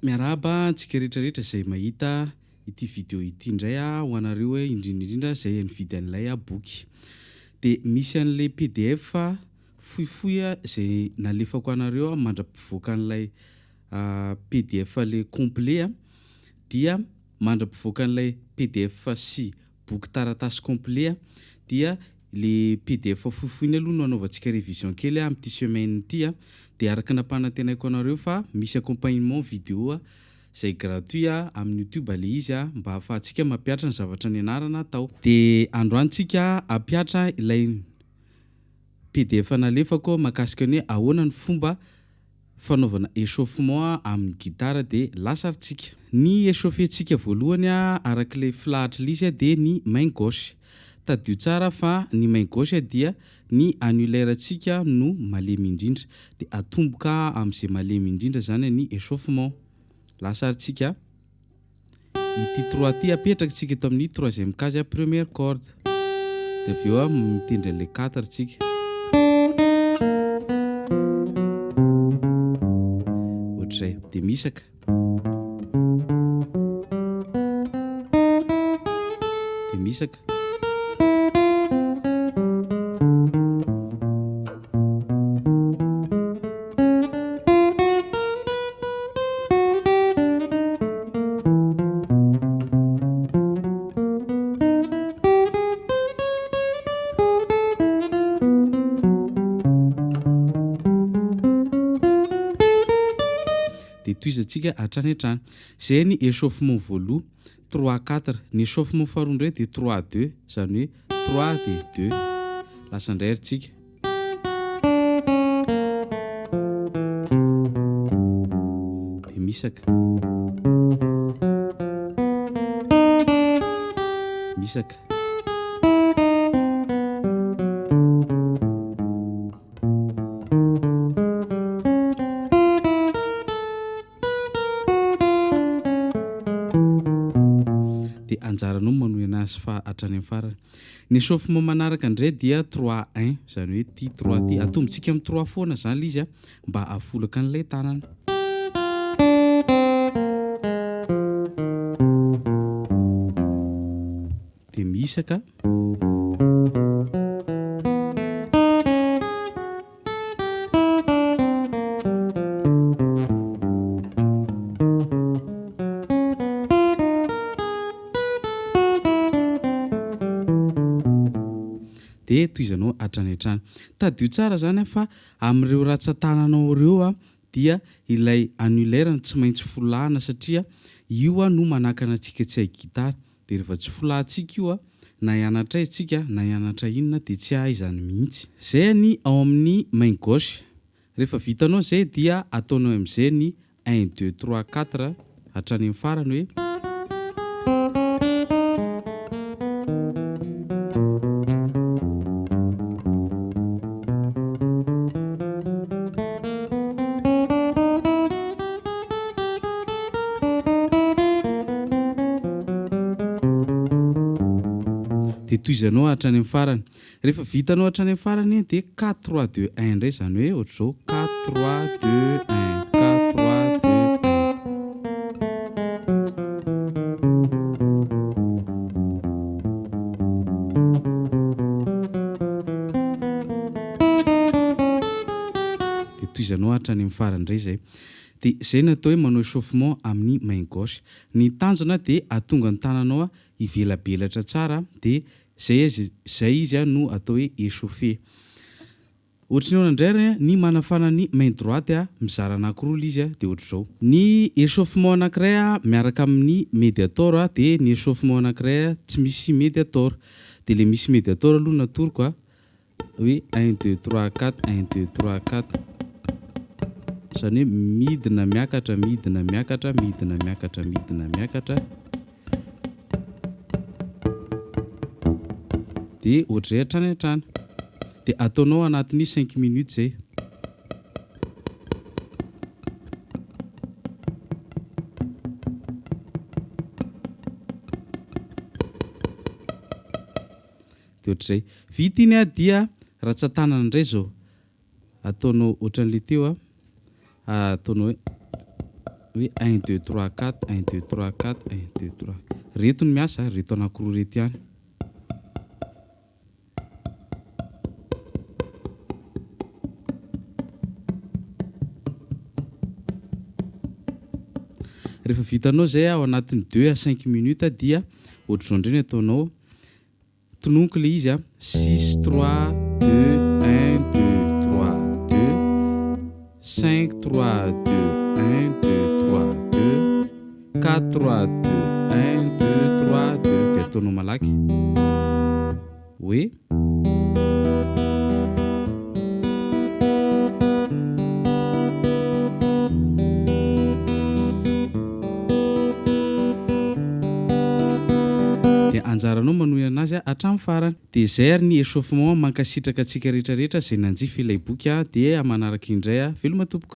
Miarahaba antsika rehetra rehetra izay mahita ity video ity indray aho ho anareo hoe indrindra indrindra izay nividy an'ilay boky. Dia misy an'ilay pdf fohifohy izay nalefako anareo mandra-pivoaka an'ilay pdf ilay complet dia mandra-pivoaka an'ilay pdf sy boky taratasy complet dia le pdf fohifohy iny aloha no anaovantsika révision kely amin'ity semaine ity dia araka ny nampanantenaiko anareo fa misy accompagnement vidéo izay gratuit amin'ny youtube le izy mba ahafahantsika mampihatra ny zavatra nianarana tao. Dia androany tsika hampiatra ilay pdf nalefako mahakasika ny hoe ahoana ny fomba fanaovana échauffement amin'ny gitara dia lasa ary tsika. Ny échauffer-tsika voalohany arak'ilay filahatry ilay izy dia ny main gauche. Tadidio tsara fa ny main gauche dia ny annulaire-ntsika no malemy indrindra. Dia atomboka amin'izay malemy indrindra izany ny échauffement. Lasa ary tsika. Ity trois ity apetraka tsika eto amin'ny troisième case première corde. Dia avy eo mitendry an'ilay quatre tsika. Ohatr'izay. Dia misaka. Dia misaka. Dia tohizantsika hatrany hatrany. Izay ny échauffement voaloha, trois quatre. Ny échauffement faharoa indray dia trois deux, izany hoe trois dia deux. Lasa indray ary tsika. Dia misaka. Misaka. Dia anjaranao ny manohy anazy fa hatrany amin'ny farany. Ny échauffement manaraka indray dia trois un, izany hoe ity trois ity. Atombontsika amin'ny trois foana izany ilay izy a, mba hahafolaka an'ilay tanana. Dia mihisaka. Dia tohizanao hatrany hatrany. Tadidio tsara izany fa amin'ireo ratsan-tananao ireo dia ilay annulaire no tsy maintsy folahana satria io no manakana antsika tsy hahay gitara. Dia rehefa tsy folahantsika io na hianatra aiza tsika na hianatra inona dia tsy hahay izany mihitsy. Izay ny ao amin'ny main gauche. Rehefa vitanao izay dia ataonao amin'izay ny un deux trois quatre hatrany amin'ny farany hoe. Dia tohizanao hatrany amin'ny farany. Rehefa vitanao hatrany amin'ny farany dia quatre trois deux un indray izany hoe ohatr'izao quatre trois deux un quatre trois deux un. Dia tohizanao hatrany amin'ny farany indray izay. Dia izay no atao hoe manao échauffement amin'ny main gauche. Ny tanjona dia hahatonga ny tananao hivelabelatra tsara dia Zay izy zay izy no atao hoe échauffé. Ohatry ny ahoana indray ary ny manafana ny main droite mizara anakiroa ilay izy dia ohatr'izao. Ny échauffement anakiray miaraka amin'ny mediator dia ny échauffement anakiray tsy misy mediator. Dia ilay misy mediator aloha no atoroko a. Hoe un deux trois quatre, un deux trois quatre. Izany hoe midina miakatra, midina miakatra, midina miakatra, midina miakatra. Dia ohatr'izay hatrany hatrany. Dia ataonao anatin'ny cinq minutes izay. Dia ohatr'izay. Vita iny a dia ratsan-tanana indray izao. Ataonao ohatran'ilay teo a. Ataonao hoe. hoe un deux trois quatre, un deux trois quatre, un deux trois. Reto no miasa, reto anankiroa reto ihany. Rehefa vitanao zay ao anatin'ny deux à cinq minutes dia ohatr'izao indray ny ataonao. Tononiko le izy a, six trois deux un deux trois deux, cinq trois deux un deux trois deux, quatre trois deux un deux trois deux, de ataonao malaky hoe. De anjaranao manohy anazy hatramin'ny farany. De zay ary ny échauffement. Mankasitraka antsika rehetrarehetra zay nanjifa ilay boky a, de manaraka indray a, veloma tompoko.